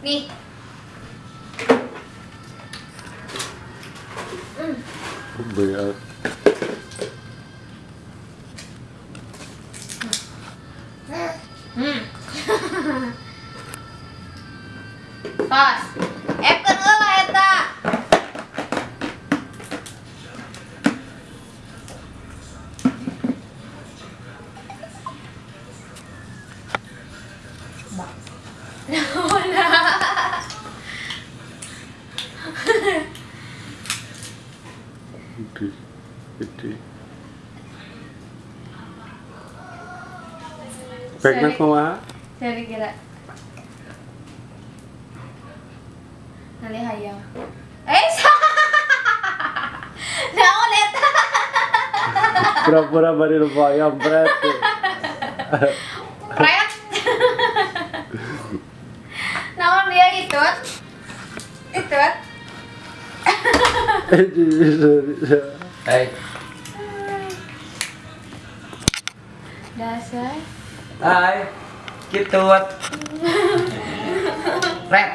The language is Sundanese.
Nih. Berat. Pas. Epkeun heula eta. Gede. Baiknya kumaha? Saya kira nanti hayang. Naon eta? Pura-pura bari lupa ayam pret. Pret. Naon dia itu? Itu. Hai. Dasar. Hai. Gitu. Red.